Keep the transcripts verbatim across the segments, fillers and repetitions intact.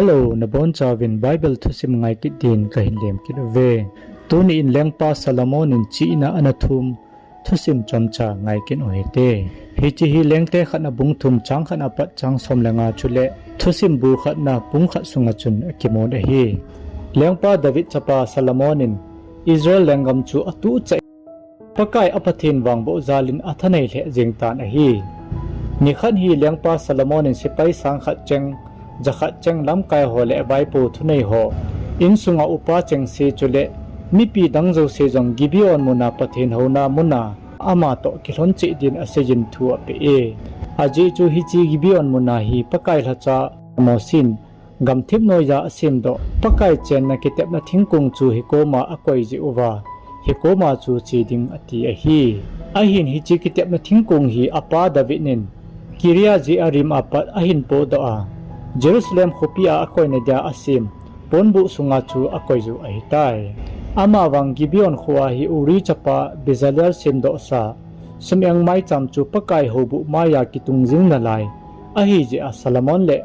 Hello, nabonchauvin Bible thusim ngai kit din kahin lem kit uve. Tuni in Lengpa Solomon in chihna ana thum thusim chomcha ngai kit u hite. Hiche hi Lengte khatna bung thum chang khatna apat chang som le nga chule thusim bu khatna bung khat sunga chun akimun ahi. Lengpa David chapa Solomon in Israel lenggam chu atuhchah in Pakai a Pathen vangboh jal in athanei lheh jeng tan ahi. Nikhat hi Lengpa Solomon in sepai sang khat cheng, ja khat cheng, lamkai ho le vaipo thunei ho, insunga upa chengse chule mipi dang jouse jong Gibeon muna Pathen houna muna ama toh kilhon cheh din aseiyin thu apeh e. Ajeh chu hiche Gibeon muna hi Pakai lhacha Mosi in gamthip noiya asemdoh Pakai chenna kitepna thingkong chu hikoma akoi jeh uva, hikoma chu che ding ati ahi. Ahin hiche kitepna thingkong hi apa David in Kiriath-jearim a pat ahin pohdoh a, Jerusalem khopi a akoina dia asem ponbuh sunga chu akoi u ahitai. Amavang Gibeon khoa hi Uri chapa Bezalel semdohsa sum-eng maicham chu Pakai houbuh maiya kitung jing nalai ahijeh a Solomon le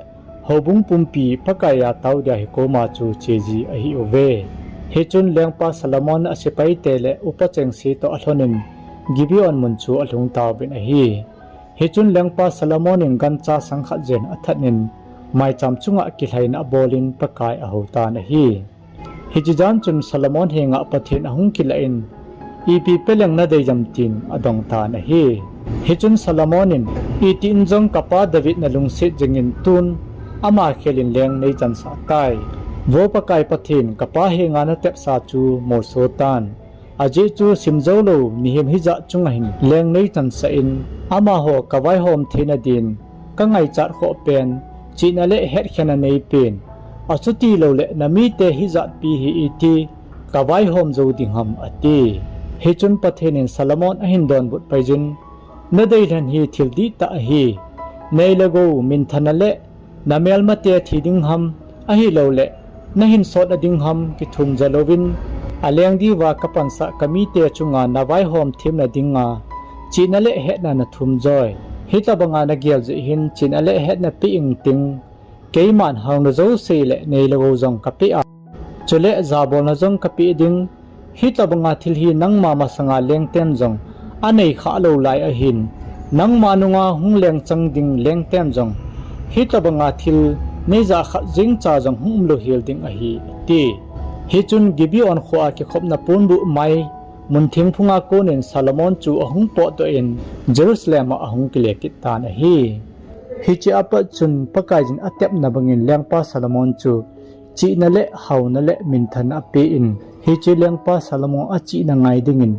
houbung pumpi Pakai a tao dia hikoma chu che ji ahiuve. Hichun Lengpa Solomon asepaite le upa chengse toh alhon in Gibeon mun chu alhung tauvin ahi. Hichun Lengpa Solomon in gancha sang khat jen athat in maicham chunga kilhaina abol in Pakai ahou tan ahi. Hiche jan chun Solomon henga Pathen ahung kilah in, Ipi peleng nadei ham? tin adong tan ahi. Hichun Solomon in, Itin jong kapa David nalungset jingin tun ama khel in leng neichansah tai. Vo Pakai Pathen, kapa henga natepsa chu molso tan. Ajeh chu simjoulou mihem hijat chunga hin leng neichansah in, amaho kavaihom theina din kangaichat khoh pen chihna le hetkhenna neipen, achutiloule namite hijatpi hi iti kavaihom jou ding ham, ati. Hichun Pathen in Solomon ahin donbut paiyin, Nadeilhen hi thil dihtah ahi. Nei le gou minthana le namelmate thi ding ham, ahiloule nahinsotna ding ham kithum jalouvin, aleng diuva kapansah kamite chunga navaihom themna dinga chihna le hetna nathum joi. Hitobanga nagel jeh hin chihna le hetna peh ingting, keiman haona jouse le nei le gou jong kapeh a, chule jabolna jong kapeh ding. Hitobanga thil hi nangma masanga lengten jong anei khah lou lai ahin, nangma nunga hung lengchang ding lengten jong hitobanga thil neijah khat jengcha jong hung umlou hel ding ahi, ati. Hichun Gibeon khoa kikhopna ponbuh mai mun thingphunga konin Solomon chu ahung potdoh in Jerusalem a ahung kile kit tan ahi. Hiche apat chun Pakaiyin atepna bangin Lengpa Solomon chu chihna le haona le minthana apen, hiche Lengpa Solomon achihna ngai dingin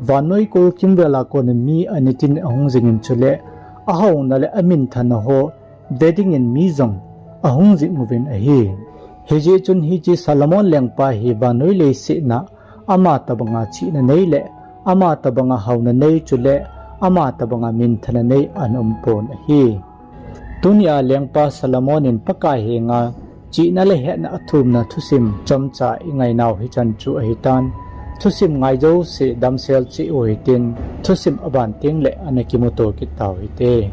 vannoi kol kimvela konin mi anitin ahung jingin chule ahaona le aminthana ho ve dingin mi jong ahung jing uvin ahi. Hijeh chun hiche Solomon lengpa hi vannoi leiset a ama tobanga chihna nei le ama tobanga haona nei chule ama tobanga minthana nei ana umpon ahi. Tunia Lengpa Solomon in Pakai henga chihna le hetna athumna thusim chomcha ingainau hichan chu ahitan, thusim ngai jouse damsel cheh u hitin, thusim aban tengle ana kimuto kit tau hite.